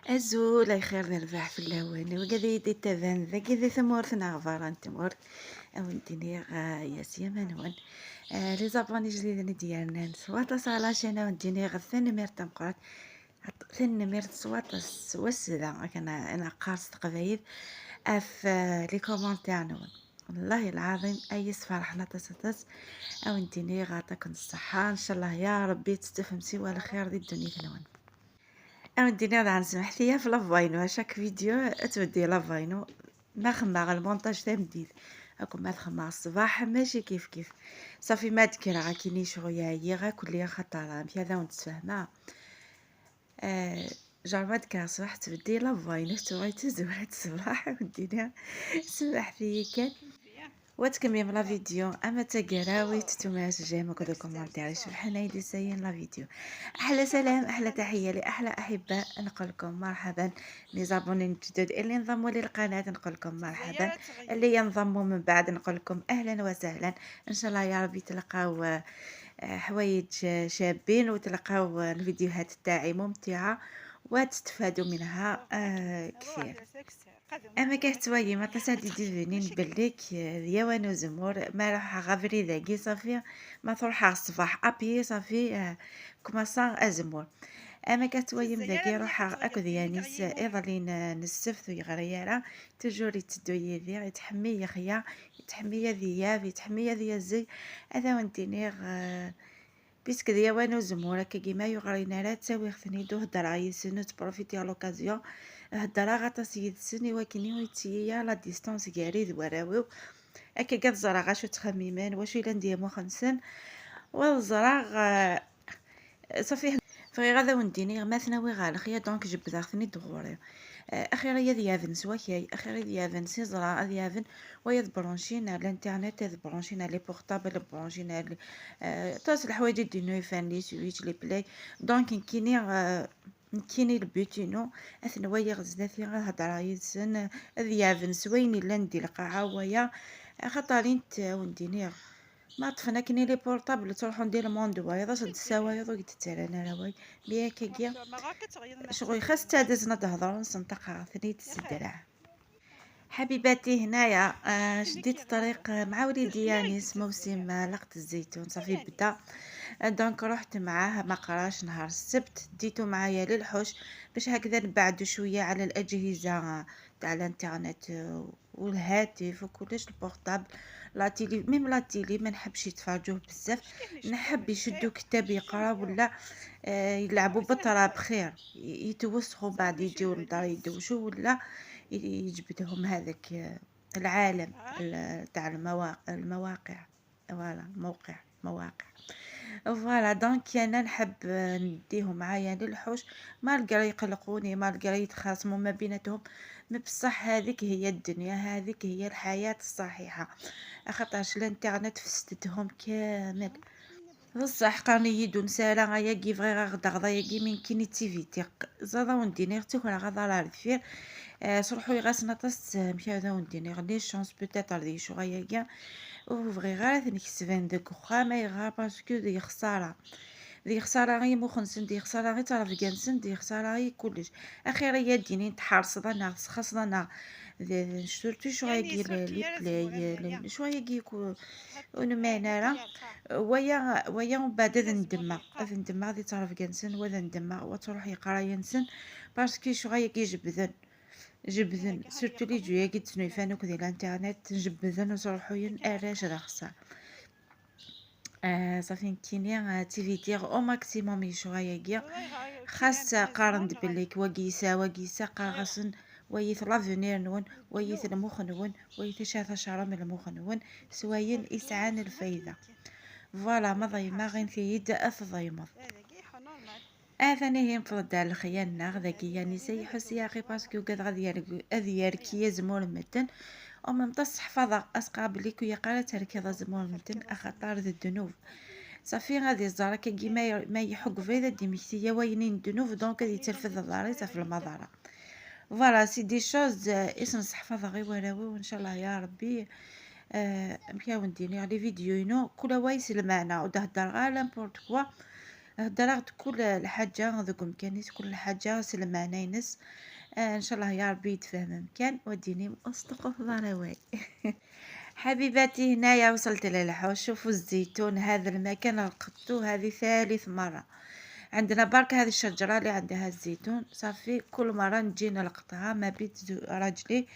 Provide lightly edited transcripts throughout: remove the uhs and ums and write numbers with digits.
أزول خير نربح في اللوان وقذي يدي تبان ذاك ذي ثمورت نغفر تمورت أو نديني يا سيما نون. les abonnés جديد ديالنا سواطس على chaîne ونديني غ ثاني تمقرات ثاني سواطس وسدا أنا قارص تقبايل اف les commentaires نون. والله العظيم اي فرحنا تسطس او نديني غاطاكم الصحة ان شاء الله يا ربي تستفهم سوى الخير دي الدنيا نون. او نديني غادي نسمح ليا في la voix ينو chaque vidéo تودي la voix ينو ما خما المونتاج تاع مديد هاكم ما تخمع الصباح ماشي كيف كيف صافي ما تكرا غا كيني شغيا غا كل خطره مشي هذا ونتفاهما. جربت كان الصباح تبدي la voix ينو تبغي تزورات الصباح ودينا سمح فيا كان وتكمل la vidéo اما تقراوي تتوما j'aime كل commentaire شوف يدي ساين la vidéo. احلى سلام احلى تحية لاحلى احباء نقول لكم مرحبا. les abonnés الجدد اللي انضموا للقناة نقول لكم مرحبا، اللي ينضموا من بعد نقول لكم اهلا وسهلا. ان شاء الله يا ربي تلقاو حوايج شابين وتلقاو الفيديوهات تاعي ممتعة وتستفادوا منها كثير. اما كتوايي ما تسادي ديفينين بليك يوانو زمور ما راح غافري ذاكي صافي ما تروح الصباح à pied صافي كما ازمور. اما كتوايي ذاكي روح اكو ديانيس ايضالين نسفت ويغريارا toujours يتدو يدي يتحمي يخيا يتحمي ذياب يتحمي ذي زي هذا وانتيني puisque ديوانو زمور كي ما يغرينا لا تساوي خثني دو هدرا يسنو تبروفيتي l'occasion هدرا غاطاس يدسني وكني ويتيا la distance كاري ذوراويو هكا كتزرا غاشو تخميمان واش الا نديمو خمسن وزرا صافي فغي غادا ونديني ما ثناوي غالخيا donc جبدا خثني دغوري. اخيرا يا ديافن سواكاي اخيرا ديافن سيزرا ديافن ويا برونشينا الانترنت برونشينا les portables برونشينا تاس الحوايج دي نويفان les switch les play donc نكيني البيتينو اثنا ويا غزداتي غا يدسن ذيافن سوين الا ندي القاعة ويا خاطرين ونديني ما طفنا كني les portables تروحو ندير monde وايضا صد السوايا دوك تترانا رواي ميا كاكيا شغل خاص تادزنا تهضر نسنطقها ثنيت السدرع. حبيباتي هنايا شديت الطريق مع وليدي يانيس موسم لقط الزيتون صافي بدا donc رحت معاه ما قراش نهار السبت ديتو معايا للحوش باش هكذا نبعدو شوية على الاجهزة تاع الانترنت والهاتف وكلش ال portable la télé même la télé ما نحبش يتفرجوه بزاف، نحب يشدو كتاب يقرا ولا يلعبوا بالتراب خير يتوسخوا بعد يجيو للدار يدوشوا ولا يجبدهم هذاك العالم تاع المواقع voilà موقع مواقع voilà. donc انا نحب نديهم معايا للحوش malgré يقلقوني malgré يتخاصموا ما بيناتهم mais بصح هذيك هي الدنيا هذيك هي الحياة الصحيحة خاطرش الانترنت فسدتهم كامل. بصح قاني يدو نسالا غايا كي فغي غدا غدا كي من كيني تيفيتي زادا ونديني غتو غادا لا رفير صلحو يغاسنا طاس مشى هذا ونديني les chances peut-être دي شو غايا كاع وفغي غير نكسبان داك وخا يغا parce que دي خسارة دي خسارة غير مخنسن دي خسارة غير تعرف كانسن دي خسارة غير كلش. اخيرا يا ديني تحرص انا خاصنا surtout شو غايا les play شو غايا كي ونمانا ويا ويا ومن بعد ندمع ندمع غادي تعرف كانسن وذا ندمع وتروح يقرا ينسن parce que شو غايا كيجبدن جبذن surtout les jeux كي تسنويفانوك ديال الانترنت جبذن وصروحو اراش راه صافي نكيني تيفيتيغ au maximum يشوغاياكي خاص قارند بليك وكيسا وكيسا قاغسن ويث l'avenir نون ويث المخ نون ويث شاث شعر من المخ نون سواين إسعان الفايدة voilà ما ضيما غين في يد أث ضيمض. اثاني هي مفرد على الخيانة غذاكي يعني سيحس يا اخي parce que قد غادي يركي زمور متن او ميم حفظ اسقى بلي كي قال تركي زمور متن اخطار ذي الذنوب صافي غادي الزهرة كي ما يحق فيدا دي ميكسية وينين الذنوب donc غادي ترفض الضاري في المضارة voilà c'est des choses اسم صحفظ غير وراوي وان شاء الله يا ربي. مكاو نديني les vidéos ينو كل وايس المعنى ودهدر غير n'importe quoi. هضرت كل الحاجة ذوك مكانيس كل حاجة سلمانه ينس. ان شاء الله يا ربي يتفهم مكان وديني أصدق ضراوي. حبيباتي هنايا وصلت للحوش، شوفوا الزيتون هذا المكان لقطو هذه ثالث مرة. عندنا برك هذه الشجرة اللي عندها الزيتون، صافي كل مرة نجي نلقطها ما بيت راجلي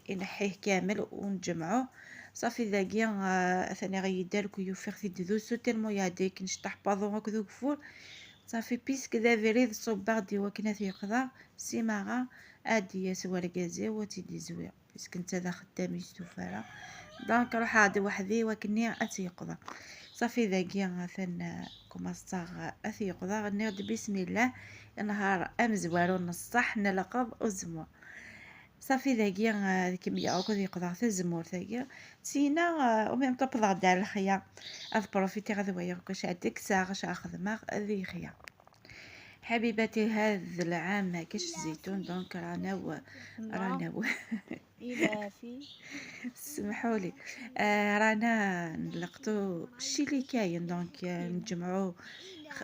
ينحيه كامل ونجمعوه. صافي ذاكي ثاني غيدار كيوفيغ في دوسو تيرمو ياديك نشطح باضو هكذوك فور. صافي بيسك ذا فريد صوباغ دي وكنا ثيقظا سيماغا ادي سواركازي وتيدي زويا بيسك انت ذا خدام يستوفارا دونك روح عادي وحدي وكني اتيقظا. صافي ذاكي ثان كوماستاغ اثيقظا غني بسم الله نهار امزوارو نصح نلقب ازمو. صافي ذاكي كمية أو كذي يقدر تزمور ذاكي سينا وميم طبض دار الخيا اذ بروفيتي غادي ويا كاش عندك ساعة غاش خدمة ذي خيا. حبيباتي هذا العام ما كاش الزيتون دونك رانا سمحوا لي رانا نلقطو الشي اللي كاين donc نجمعو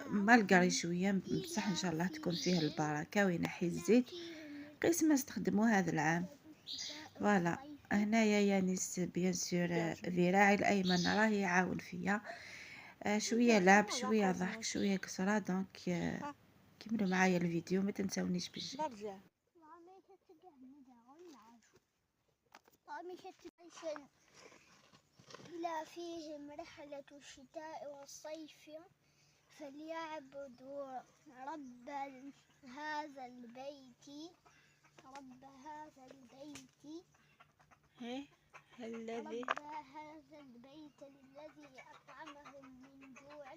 malgré شوية بصح ان شاء الله تكون فيه البركة وينحي الزيت قيس ما استخدموه هذا العام. voilà هنايا يانيس bien sûr ذراعي الايمن راه يعاون فيا شوية لعب شوية ضحك شوية كسرة. donc كملوا معايا الفيديو ما تنساونيش بال j'aime. إلى فيهم رحلة الشتاء والصيف فليعبدوا رب هذا البيت رب هذا البيت الذي رب هذا البيت الذي أطعمهم من جوع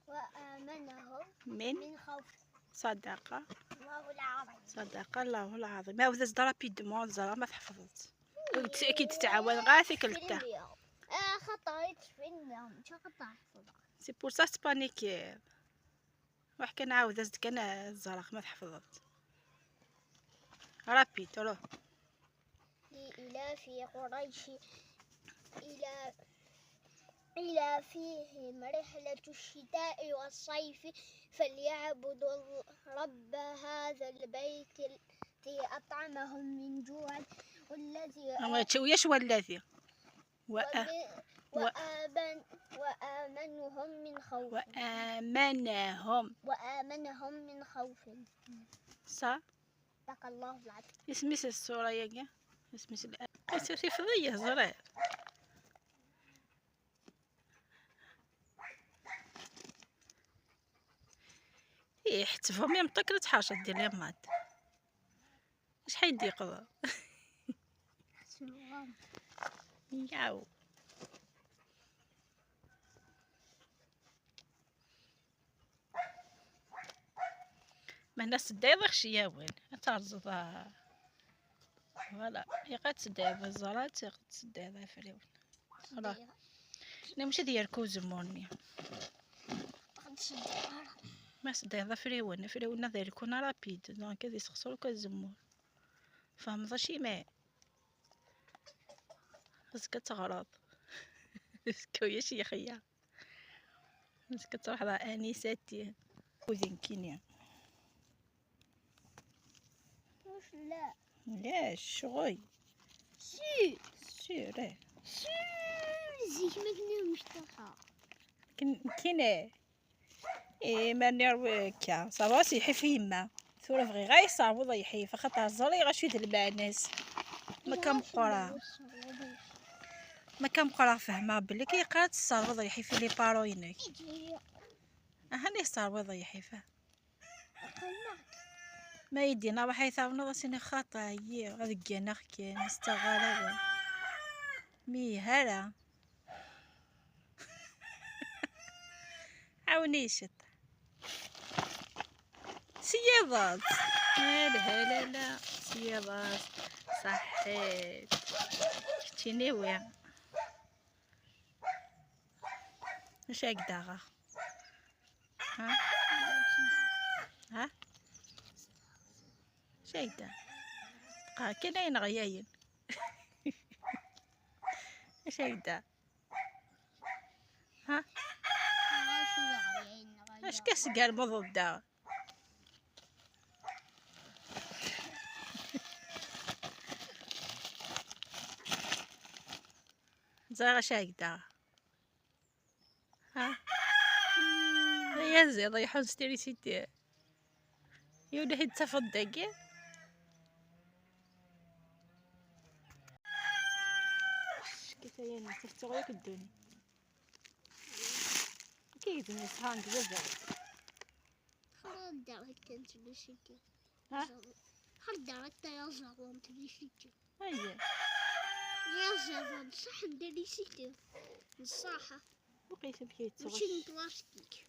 وآمنهم من خوف. صدق الله العظيم. صدق الله العظيم. ما وذا rapidement زرا ما تحفظت اكيد تتعاون غاثك التا خطرت في النوم شو c'est pour ça تبانيكي واحد كنعاود زد كان الزرق ما تحفظت rapide روح. إلى في قريش إلى فيهم رحلة الشتاء والصيف فليعبدوا رب هذا البيت الذي أطعمهم من جوع والذي ويش والذي وآمنهم من خوف وآمنهم من خوف. صح. صدق الله العظيم. اسميس الصورة يا اسميس قيس فضية زرير. إيه حتفهم يا مطكرة حاجة دير لي مات اش حيدي قضا ياو. ما هنا سدايض خشيا وين ترزض فوالا يقعد سدايض الزرات يقعد سدايض فريون راه انا ماشي ديال كوزموني ما سدايض فريون فريون ذا يكون رابيد دونك هذي سخسرو كزمور فهم شي ما خاصك تغرض سكويا شي خيا خاصك تروح لها انيساتي وزين كينيا. لا لا شغل سي سير سي زيك ما كنا مشتاقة كاين اي ما نروكا صافا سي حفيمه ثورة فغي غاي صعب يحي فخاطر الزري غاشي الناس ما كنقرا ما كنقرا فهمه بلي كيقرا الصرب يحي في لي باروينك هاني الصرب يحي فه ما يدينا راح يثاونا راسيني خاطا هي غادي كانا كان استغالا مي هلا عاوني شط سيضات لا لا لا سيضات صحيت شتيني وين واش هكدا ها ها شايدة بقى كاين غياين شايدة اش كاس قال مضد زاغ شاكدا ها يا زيد يحون ستيريسيتي يولي حيت تفضل كيفاين تفتغ الدنيا كيف نسهان بزاف خرد كانت بشكل ها خرد يزغون تبشكل هيا يزغون صح ندير صح بقيت بكيت ماشي بلاستيك.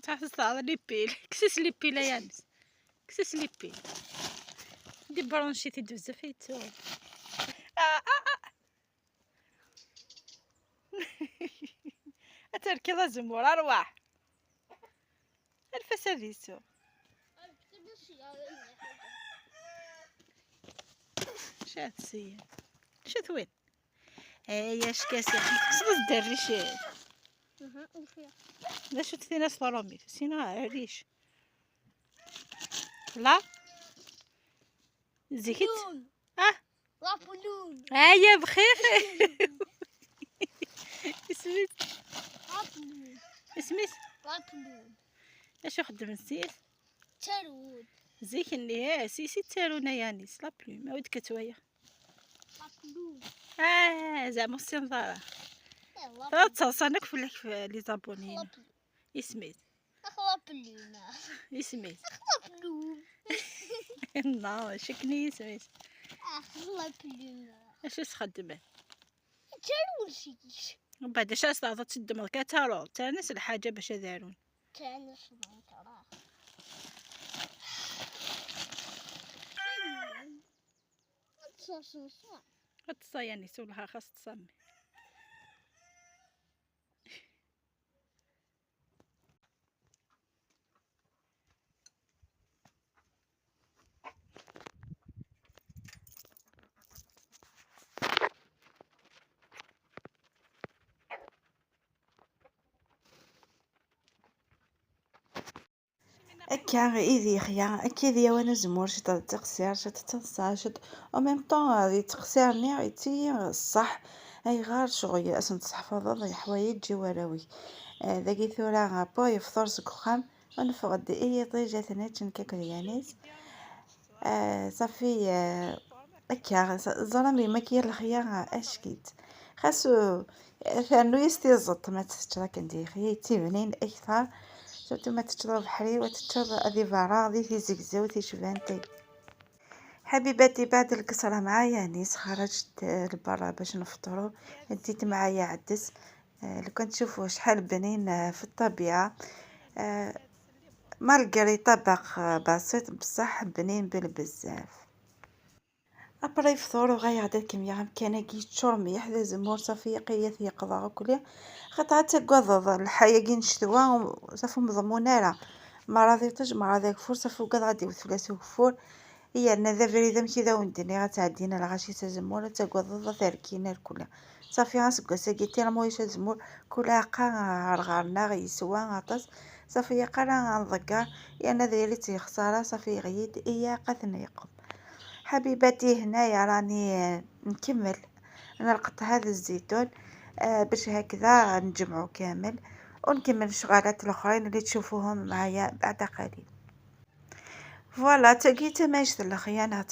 تحس على لي بيل كسس لي بيل يا ناس كسس لي بيل دي برونشيتي بزاف يتو اتركي لازم ارواح الفساد يسو شات سي شات وين هيا شكاسي خصنا الدريش لا شو تثينا صلامي سينا عريش لا زيكت لابلون هيا بخير اسميت لابلون اسميت لابلون اش خدم نسيت تارون زيك اللي سيسي تارونا يانيس لا بلو ما ود كتويا لابلون زعما السنظارة تصنك في لك في لي زابوني اسميت لابلون اسميت لابلون نا شكني اسميت لابلون اش تخدم تارون سيس ومن بعد اش استعطت تدمر كتارو تانس الحاجة باش دارون تانس ترى تصاياني سولها خاص تصمي اكا ايدي خيا اكا ديا وانا زمور شتا تقصير شتا تنسى شت او ميم طون غادي تقصيرني غيتي الصح اي غار شغل اسن تصحفظ حوايج وراوي ذاكي ثورا بو يفطر سكخام ونفقد اي طيجة ثناتشن كاكريانيس صافي اكا زرامي ما كاين الخيا اشكيت خاصو ثانو يستيزط ما تشرا كندي خيا تيبنين اكثر surtout ما تشرب بحري وتشرب ذي فارا ذي تيزكزاو تيشبانتي. حبيباتي بعد الكسرة معايا نيس خرجت لبرا باش نفطرو، ديت معايا عدس. لو كان تشوفوا شحال بنين في الطبيعة، malgré طبق بسيط بصح بنين بالبزاف. après فطور وغايا كمية كان كي تشرمي حدا زمور صافي قيا يقضى كلي خاطر تقضض الحياة كي نشتوا صافي مضمونه راه مرض تجمع هذاك فور صافي وقد غادي وثلاث فور هي انا ذا فريدة مشي ذا وندني غتعدينا الغاشي تزمور تقضض ثاركينا الكل صافي غنسكا كي تيرمويش زمور كل عقا غرغرنا غيسوا غطس صافي قرا غنضكا لان ذي خسارة صافي غيد إيا قثنا يقض. حبيباتي هنايا راني نكمل نلقط هذا الزيتون باش هكذا نجمعو كامل ونكمل الشغالات الاخرين اللي تشوفوهم معايا بعد قليل. voilà تاكي تماشت الخيانة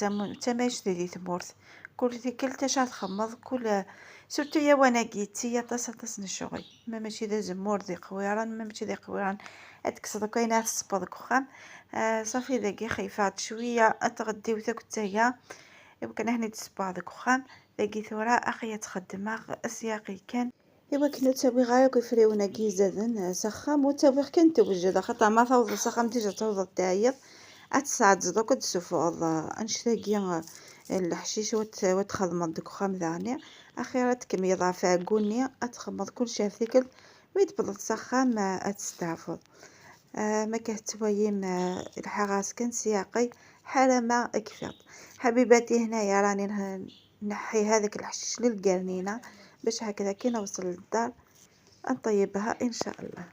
تماشت دي ثمورث كل كل تشا تخمض كل surtout يا وانا كيتي طاس طاس نشغي ما ماشي ذا زمور ذي قويران ما ماشي ذي قويران اتكسد كاينه تصبض كخام صافي ذاكي خايفة شوية اتغدي وتا كنت يمكن هني تصبع ذاك خام ذاكي ثورا اخي تخدم اسياقي كان ايوا كنو تاوي غايا كيفريونا كي زادن سخام وتاوي كان توجد خاطر ما توض سخام تيجي توض تاعيض اتساعد دوك تسوفوض انشتاكي الحشيش وتخدم ديك خام ذاني اخيرا تكمي ضعف قوني اتخمض كل شيء في ذيك ويتبض سخام اتستعفض ما كهتويم الحغاس كان سياقي حالة ما كفيت. حبيباتي هنايا راني نحي هذاك الحشيش للقرنينه باش هكذا كي نوصل للدار نطيبها ان شاء الله.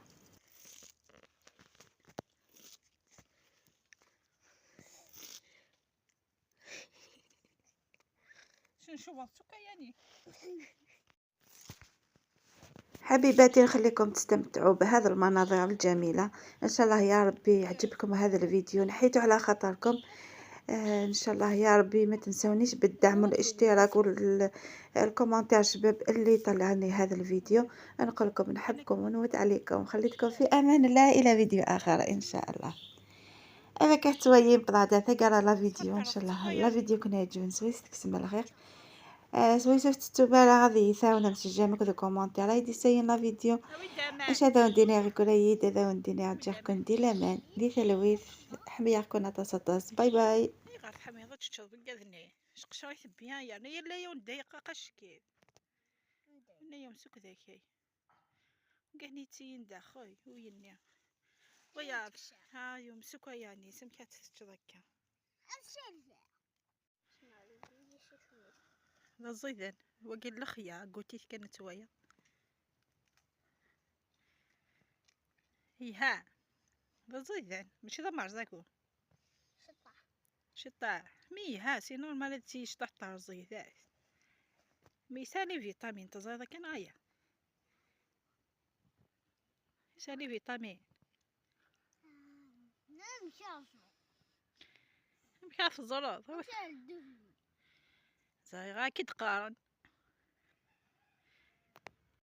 حبيباتي نخليكم تستمتعوا بهذه المناظر الجميلة. ان شاء الله يا ربي يعجبكم هذا الفيديو، نحيته على خاطركم. ان شاء الله يا ربي ما تنسونيش بالدعم والاشتراك وال commentaire شباب اللي طلعني هذا الفيديو. نقول لكم نحبكم ونموت عليكم، خليتكم في امان الله الى فيديو اخر ان شاء الله. اذا كحتويين بلادا ثقرا la vidéo ان شاء الله la vidéo كنا يعجبني سويس تكسم الخير. سويسوف تتوبالا غادي يثاونا مسجامك دو commentaire يدي سين la vidéo. اش هذا ونديني غير كريد هذا ونديني عجاخ كندي لامان دي ثلويث حميا كنا تصطاس. باي باي. ذا زيدان وقال لخيا قلتي كانت ويا إيها ذا زيدان ماشي ذا مرزاكو شطاع مي ها سي نورمال تي شطح تاع الزيدان مي سالي فيتامين تزايد كان غاية سالي فيتامين. نعم شافو مكاف الزرط زايغا كي تقارن.